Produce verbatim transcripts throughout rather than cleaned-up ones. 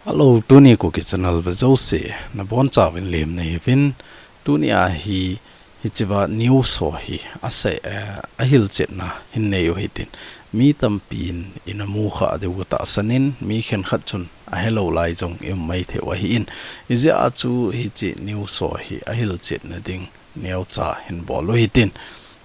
Hello, tuni Kuki channel ve jouse, nabonchauvin lemna neiyuvin, tuni a hi, hichea news ho hi, asei, eh, ahilchetna hin neiyu hitin. Mi tampin ina mukha diu katahsan in, mi khenkhat chun ahelou lai jong i um maithei u ahin. Ijeh a chu hiche news ho hi ahilchetna ding neocha hin bol u hitin.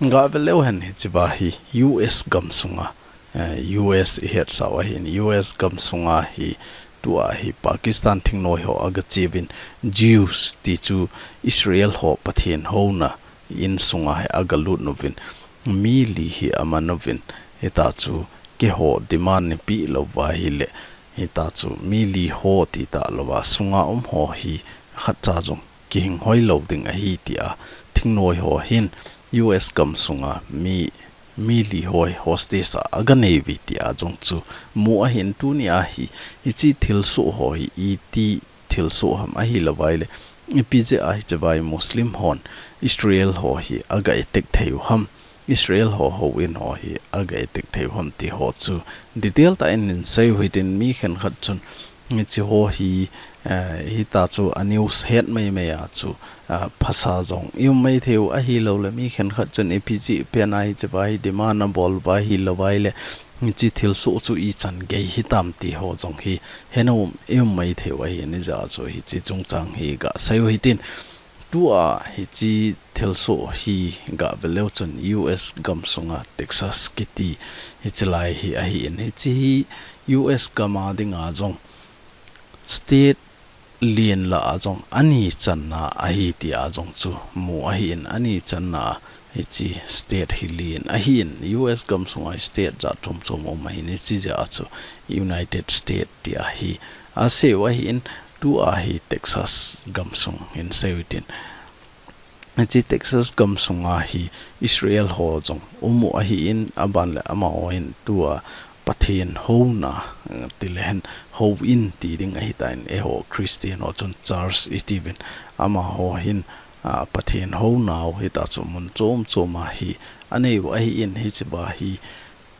Gave leu hen hichea hi U S gamsunga, eh, U S i hetsau ahin, U S gamsunga hi tua hi Pakistan thingnoi ho agacheuvin, Jews ti chu Israel ho Pathen houna insunga hi agalut uvin, mi li hi aman uvin, hita chu keiho demand neipeh lou uva ahile, hita chu mi li ho ti talouva sunga um ho hi khatcha jong kihing hoilou ding ahi tia thingnoi ho hin U S gamsunga mi, mi li ho hi hostage a aganei uve tia jong chu mu ahin. Tuni a hi, hiche thilsoh ho hi iti thilsoh ham ahilouva ahile, ipi jeh a hichea hi Muslim hon Israel ho hi aga attack thei u ham, Israel ho houin ho hi aga attack thei u ham ti ho chu detail tah in hin seiyu hitin. Mi khenkhat chun hiche ho hi, eh, hita chu a news het maimai a chu, ah, phasa jong i um maithei u ahilouleh, mi khenkhat chun ipi jeh pen a hichea hi demand abol uva ahilouva ahile, hiche thilsoh chu ichan gei hitam ti ho jong hi hena um i um maithei u ahin, ijeh a chu hiche chungchang hi gaseiyu hitin. Tua hiche thilsoh hi gave leu chun U S gamsunga Texas kiti hiche lai hi ahin, hiche hi U S gam a dinga jong state len lah a jong ani channa ahi tia jong chu mu ahin, ani channa hiche state hi len ahin, U S gamsunga state jat chom chom um ahin, hiche jeh a chu United State tia hi aseiyu ahin. Tua hi Texas gamsung hin seiyu hitin. Hiche Texas gamsunga hi Israel ho jong um u ahin, aban le amaho hin tua Pathen houna, eh, tilehen houin ti ding ahitan, eiho Christian ho chun church itiuvin, amaho hin, ah, Pathen hounau hita chu mun chom chom a hi anei u ahin, hichea hi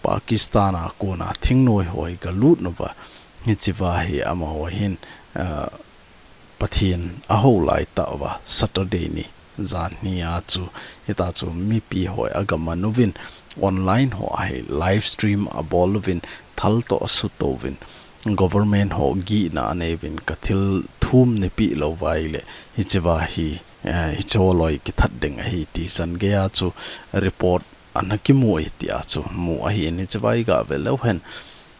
Pakistan a kona thingnoi ho hi galut uva, hichea hi amaho hin, ah, Pathen ahou laitah uva Saturday ni janhi a chu, hita chu mipi ho hi agaman uvin, online ho a hi live stream abol uvin, thal toh asutouvin, government ho gihna anei uvin, kathil thum neipeh lou uva ahile, hichea hi, eh, hiche loi kithat ding ahi ti chan gei a chu report ana kimu e tia chu mu ahin, hichea hi gave leu hen.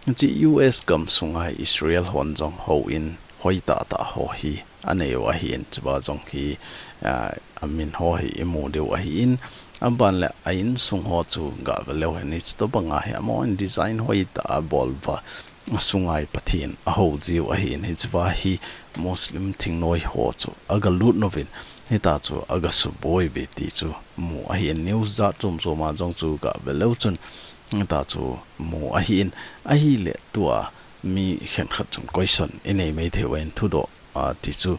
Hiche U S gamsunga Israel hon jong houin hoitah tah ho hi anei u ahin, chua jong hi, ah, amin ho hi imu diu ahin, aban le a insung ho chu gave leu hen, hiche tobanga hi amahon design hoitah abol uva, asunga hi Pathen ahou jiu ahin, hichea hi Muslim thingnoi ho chu agalut uvin, hita chu agasuboi uve ti chu mu ahin, news jat chom chom a jong chu gave leu chun hita chu mu ahin, ahile tua mi khenkhat chun question inei maithei uvin, thudoh, ah, ti chu,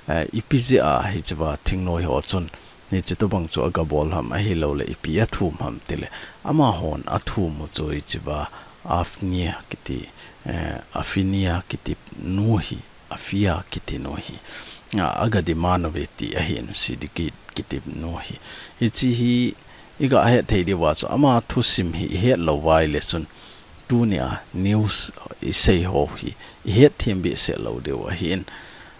eh, ipi jeh a hichea thingnoi ho chun hiche tobang chu agabol ham ahilouleh ipi athum ham tile, amahon athum u chu hichea Afnia kiti, eh, Afinia kiti nu hi, Afia kiti nu hi, ah, aga demand uve ti ahin, Siddiqui kiti nu hi. Hiche hi iga het thei diuva chu ama thusim hi ihet lou uva ahile chun, tunia news isei ho hi ihet them behseh lou diu ahin.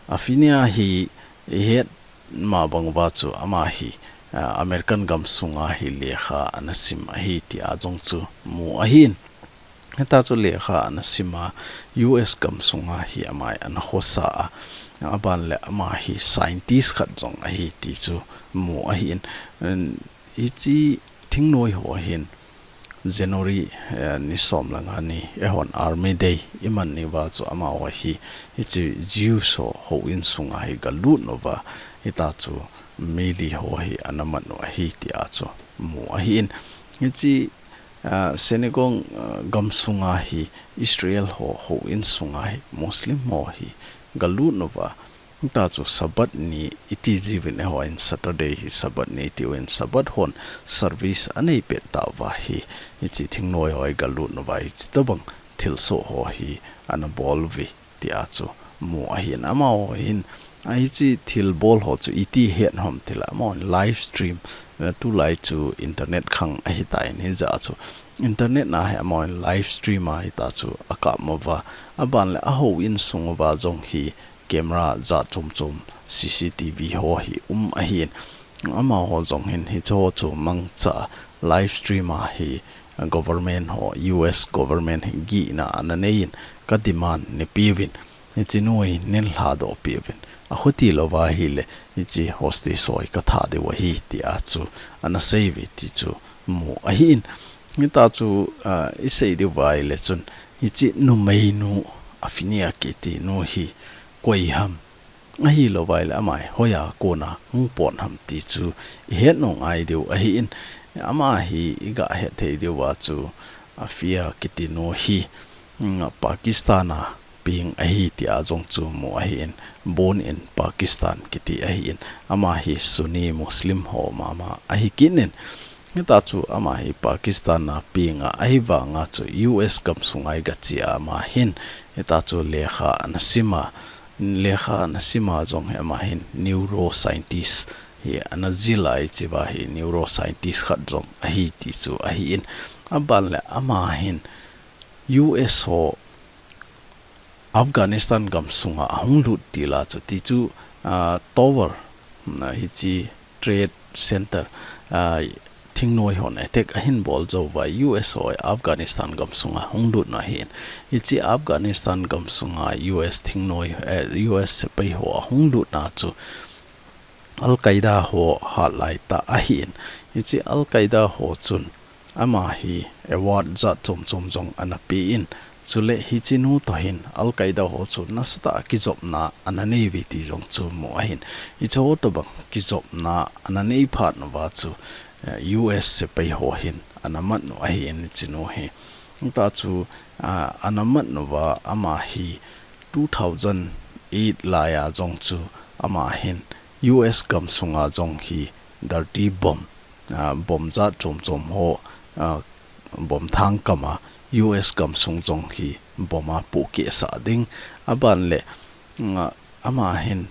Afinia hi ihet ma bang uva chu ama hi, ah, American gamsunga hi lekha ana sim ahi tia jong chu mu ahin. Hita chu lekha ana sima, U S gamsunga hi ama hi ana khosa a, aban le ama hi scientist khat jong ahi ti chu mu ahin. Hiche thingnoi ho hin January, eh, ni som le nga ni, eihon Army Day iman niuva chu amaho hi, hiche Jews ho houin sunga hi galut uva, hita chu mi li ho hi ana man u ahi tia chu mu ahin. Hiche, ah, Senegal, ah, gamsunga hi Israel ho houin sunga hi Muslim ho hi galut uva, hita chu Sabbath ni iti jiuvin, eihon Saturday hi Sabbath ni itiuvin, Sabbath hon service anei pet tauva hi, hiche thingnoi ho hi galut uva, hiche tobang thilsoh ho hi ana bol uve tia chu mu ahin, amaho hin, a hiche thilbol ho chu iti het ham tile, amaho hin live stream, eh, tulai chu internet khang ahitan, hijeh chun internet na hi amaho hin live stream a hita chu akap uva, aban le ahouin sung uva jong hi camera jat chom chom, C C T V ho hi um ahin, amaho jong hin hicheho chu mangcha live stream a hi government ho, U S government hi gihna ana neiyin, ka demand neipeuvin, hiche nu hi neilhadoh peuvin, akhuti louva ahile hiche hostage ho hi katha diu ahi, tia chu ana seiuve ti chu mu ahin. Hita chu, ah, isei diuva ahile chun, hiche numeinu Afinia kiti nu hi koi ham, ahilouva ahile ama hi hoiya kona hung pon ham ti chu ihet nung ngai diu ahin, ama hi iga het thei diuva chu Afia kiti nu hi, mm, Pakistan a peng ahi tia jong chu mu ahin, born in Pakistan kiti ahin, ama hi Sunni Muslim ho mama ahi kit in, hita chu ama hi Pakistan a peng a, ahivanga chu U S gamsunga iga che a ama hin, hita chu lekha ana sima, lekha ana sima jong hi ama hin neuroscientist hi ana jil a, hichea hi neuroscientist khat jong ahi ti chu ahin, aban le ama hin U S ho Afghanistan gamsunga ahung lut tila chu ti chu, ah, tower, ah, hiche trade center, ah, thingnoi hon attack ahin bol jouva U S ho Afghanistan gamsunga hung lut na hin. Hiche Afghanistan gamsunga U S thingnoi, eh, U S sepai ho ahung lut na chu Al Qaeda ho hat lai ta ahin. Hiche Al Qaeda ho chun ama hi award jat chom chom jong ana pein. Chule hiche nu toh hin Al Qaeda ho chu nasatah a kijopna ana neiuve ti jong chu mu ahin. Hiche ho tobang kijopna ana nei phat uva chu, eh, U S sepai ho hin ana mat u ahin hiche nu hi. Hita chu, ah, ana mat uva ama hi two thousand eight laiya jong chu ama hin U S gamsunga jong hi dirty bomb, ah, bomb jat chom chom ho, ah, bomb thangkam a U S gamsung jong hi bomb a pohkeh sah ding, aban le, mm, ama hin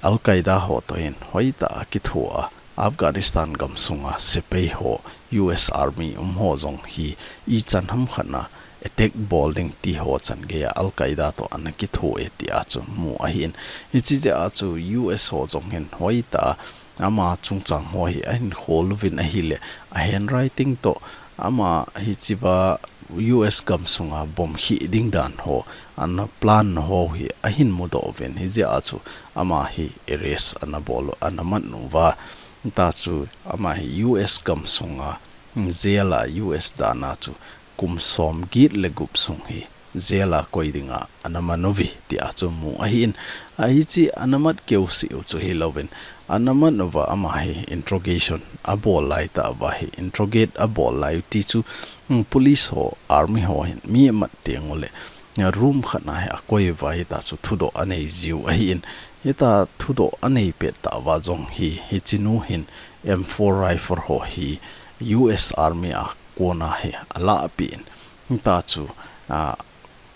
Al Qaeda ho toh hin hoitah a kitho a, Afghanistan gamsunga sepai ho, U S Army um ho jong hi ichan ham khat na attack bol ding ti ho chan geiya Al Qaeda toh ana kitho e tia chu mu ahin. Hiche jeh a chu U S ho jong hin hoitah a ama chungchang ho hi ahin khol uvin ahile, a handwriting toh ama hichea U S gamsunga bomb khih ding dan ho ana plan na ho hi ahin mudoh uvin, hijeh a chu ama hi arrest ana bol u, ana mat uva. Hita chu ama hi U S gamsunga jail a U S dan a chu kum som get le gup sung hi jail a koi dinga ana man uve tia chu mu ahin. A hiche ana mat keu seh u chu hilouvin, ana mat uva ama hi interrogation abol lai tah uva hi, interrogate abol lai u ti chu, mm, police ho, army ho hin mi amat teng uleh, mm, room khat na hi akoi uva hita chu thudoh anei jiu ahin. Hita thudoh anei pet tah uva jong hi, hiche nu hin M four rifle ho hi U S Army a kona hi alah peh in. Hita chu, ah,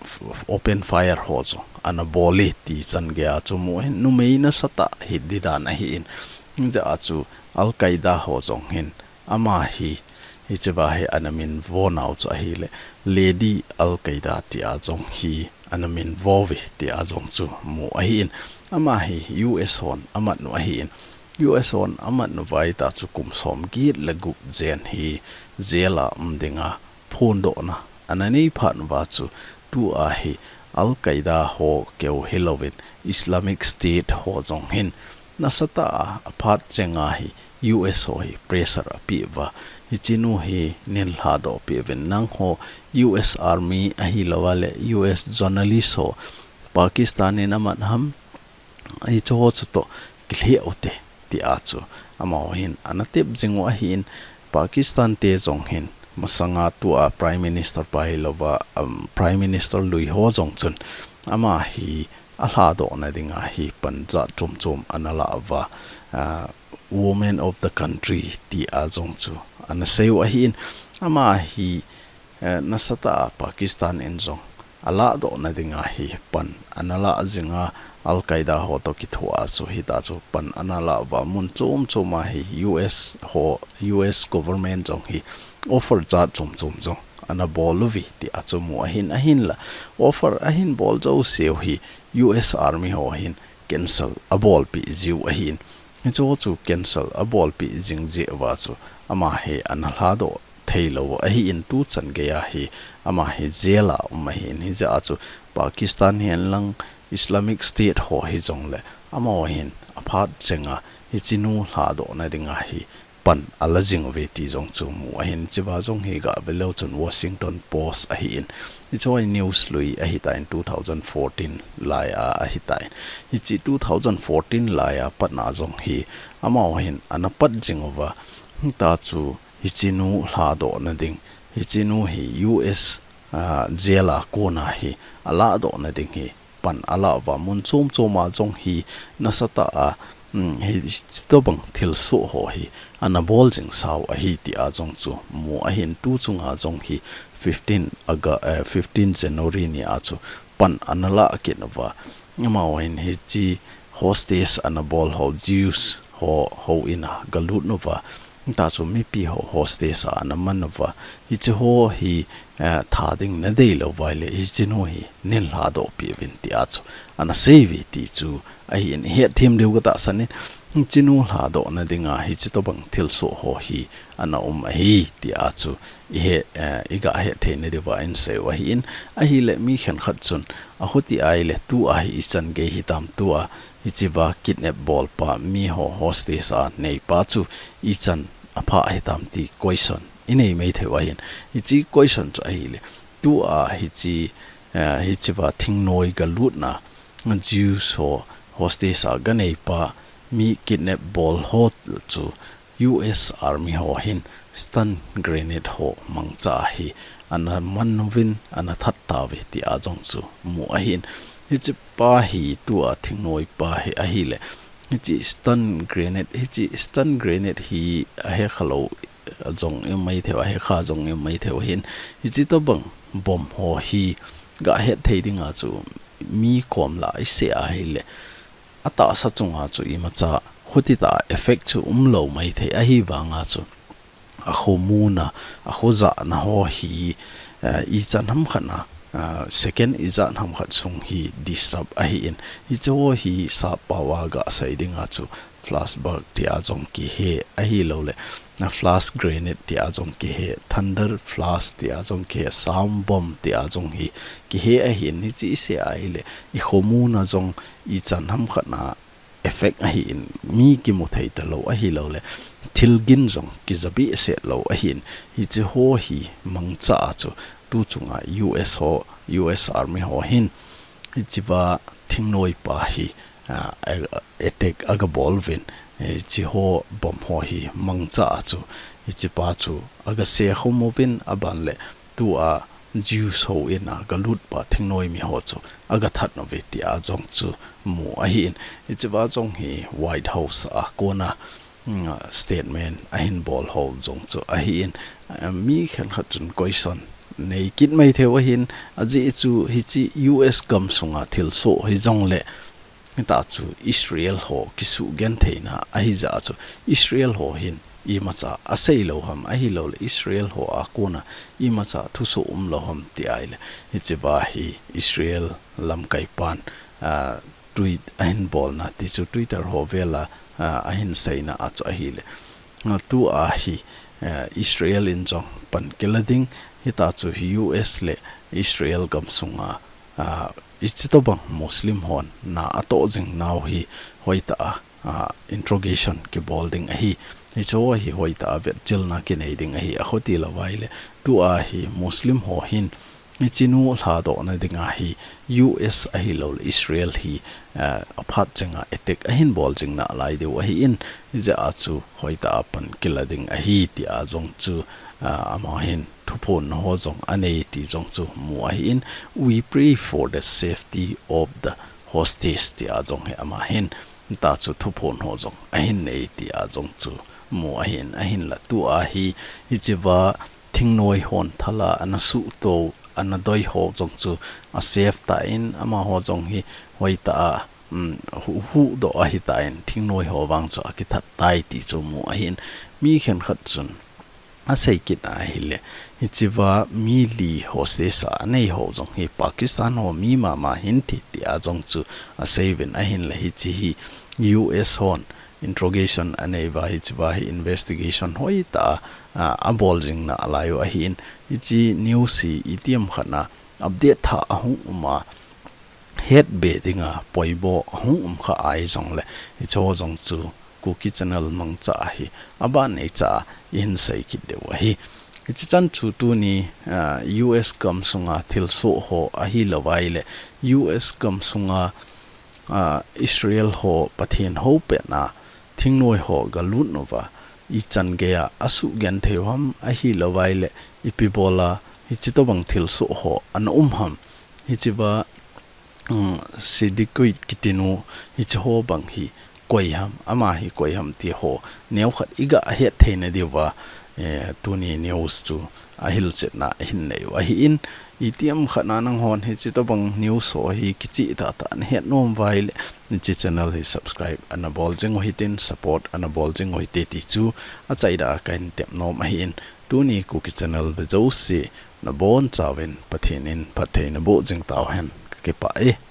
f-, f-, open fire ho chu ana bol e ti chan geiya chu mu ahin, numei nasatah hi di dan ahin. Hijeh a chu Al Qaeda ho jong hin ama hi, hichea hi ana min vo nau chu ahile, Lady Al Qaeda tia jong hi ana min vo uve tia jong chu mu ahin. Ama hi U S hon amat u ahin. U S hon amat uva hita chu kum som get le gup jen hi jail a um dinga phondohna ana nei phat uva chu tua hi Al Qaeda ho keu hilouvin Islamic State ho jong hin nasatah a aphat chenga hi U S ho hi pressure apeh uva, hiche nu hi neilhadoh peh uvin, nangho U S Army ahilouva le U S journalist ho Pakistan in amat ham, hiche ho chu toh kilheh ute, tia chu amaho hin ana tep jing u ahin. Pakistan te jong hin masanga tua Prime Minister pa hilouva, um, Prime Minister lui ho jong chun ama hi alhadohna dinga hi pan jat chom chom ana la uva, ah, Woman of the Country tia jong chu ana sei u ahin. Ama hi, eh, nasatah a Pakistan in jong aladohna dinga hi pan analah jinga, Al Qaeda ho toh kithoa chu hita chu pan analah uva mun chom choma hi U S ho, U S government jong hi offer jat chom chom jong anabol uve tia chu mu ahin, ahinla offer ahin bol jouseu hi U S Army ho hin cancel abolpeh jiu ahin. Hichu chu cancel abolpeh jing jeh uva chu ama hi analhadoh theilou ahin, tuchan geiya hi ama hi jail a um ahin, hijeh a chu Pakistan hihen lang Islamic State ho hijongle amaho hin aphat chenga hichenu lhadohna dinga hi pan ala jing uve ti jong chu mu ahin, hichea jong hi gah veleu chun Washington Post ahin. Hichu hi news lui ahitan, two thousand fourteen laiya ahitan. Hiche two thousand fourteen laiya patna jong hi amaho hin anapat jing uva, hita chu hichenu lhadohna ding, hichenu hi U S, ah, jail a kona hi aladohna ding hi pan alah uva, mun chom choma jong hi nasatah a, um, hitobang thilsoh ho hi anabol jing sau ahi tia jong chu mu ahin, tuchunga jong hi fifteen Aga-, eh, fifteen January nia chu pan analah kit uva, amaho hin hiche hostage anabol ho Jews ho, houin a galut uva, hita chu mipi ho hostage a anaman uva, hiche ho hi, eh, tha ding nadei lou uva ahile hichenu hi neilhadoh peh uvin tia chu anasei uve ti chu ahin, ihet them diu katahsan in, hichenu lhadohna dinga hitobang thilsoh ho hi ana um ahi tia chu ihe, eh, igah hetthei nadiuva inseiu ahin, ahile mi khenkhat chun akhuti ahile tua hi ichan gei hitam, tua hichea kidnap bolpa, miho hostage a neipa chu ichan apha hitam ti question inei maitheiu ahin. Hiche question chu ahile, tua hiche, eh, hichea thingnoi galutna, Jews ho hostage a ganeipa, mi kidnap bol ho chu U S Army ho hin stun grenade ho mangcha hi anaman uvin anathat tauve tia jong chu mu ahin. Hichepa hi tua thingnoipa hi ahile, hiche stun grenade, hiche stun grenade hi ahekhalou jong imaitheiu, ahekha jong imaitheiu ahin. Hitobang bomb ho hi gah hetthei dinga chu mi kom lah isei ahile, atahsa chunga chu imacha khutitah effect chu umlou maithei, ahivanga chu akhomuna, akhojahna ho hi, eh, ichan hamkhat a, eh, second ijat hamkhat sung hi disrupt ahin. Hiche ho hi sappao a gah sei dinga chu flashbang tia jong kihe ahilouleh, na flash grenade tia jong kihe, thunder flash tia jong kihe, sound bomb tia jong hi kihe ahin. Hiche isei ahile, ikhomuna jong ichan hamkhat a effect ahin, mi kimu thei talou ahilouleh, thilgin jong kija behseh lou ahin. Hiche ho hi mangcha a chu tuchunga U S ho, U S Army ho hin hichea thingnoipa hi, ah, attack agabol uvin, hiche ho bomb ho hi mangcha a chu hichepa chu agasekhum uvin, abanle tua Jews houin a galutpa thingnoi mi ho chu agathat uve tia jong chu mu ahin. Hichea jong hi White House a kona, mm, statement ahin bol ho jong chu ahin. Eh, mi khenkhat chun question nei kit maitheiu ahin, ajeh chu hiche U S gamsunga thilsoh hijongle, hita chu Israel ho kisugentheina ahijeh a chu Israel ho hin imacha aseilou ham, ahilouleh Israel ho a kona imacha thusoh umlou ham ti ahile, hichea hi Israel lamkaipan, ah, tweet ahin bolna ti chu Twitter ho vela, ah, ahin seina a chu ahile, ah, tua hi, eh, Israel in jong pan kila ding, hita chu hi U S le Israel gamsunga, ah, hitobang Muslim hon na atoh jing nau hi hoitah a, ah, interrogation kibol ding ahi. Hiche ho hi hoitah a vetchilna kinei ding ahi, akhuti lou ahile. Tua hi Muslim ho hin hichenu lhadohna dinga hi U S ahilouleh Israel hi, ah, aphat chenga attack ahin bol jing nalai diu ahin, hijeh a chu hoitah a pan kila ding ahi tia jong chu, ah, amaho hin thuphonna ho jong anei ti jong chu mu ahin, "We pray for the safety of the hostage," tia jong hi amaho hin, hita chu thuphon ho jong ahin nei tia jong chu mu ahin, ahinla tua hi, hichea thingnoi hon thala anasuhtou ana doi ho jong chu a save tan, amaho jong hi hoitah a, um, hu, huhdoh ahitan, thingnoi ho vang chu akithat tai ti chu mu ahin, mi khenkhat chun asei kit ahile, hichea mi li ho sesa anei ho jong hi Pakistan ho mi mama hin ti tia jong chu asei uvin ahinle, hiche hi U S hon interrogation anei uva, hichea hi investigation hoitah a, a, abol jing nalai u ahin, hiche news hi itiham khat a update thah ahung um a, hetbe dinga poimo ahung um kha ahi jongle, hicheho jong chu Kuki Channel mangcha hi aban neicha a ihin sei kit diu ahi. Hiche chan chu tuni, ah, U S gam sunga thilsoh ho ahilou vaile, U S gam sunga, ah, Israel ho Pathen hou pet na thingnoi ho galut uva, ichan geiya asugenthei u ham ahilou vaile, ipi bola hiche tobang thilsoh ho ana um ham. Hichea, um, Siddiqui kiti nu, hicheho bang hi koi ham, ama hi koi ham ti ho neokhat iga hetthei na diuva, eh, tuni news chu ahilchetna ahin nei u ahin, itiham khat a nanghon hiche tobang news ho hi kicheh tahtah nahet nom vaile, hiche channel hi subscribe ana bol jing u hitin, support ana bol jing u hite ti chu achaidah a kahin tep nom ahin, tuni Kuki Channel ve jouse nabonchauvin Pathen in phatthei naboh jing tauhen, kakipah e.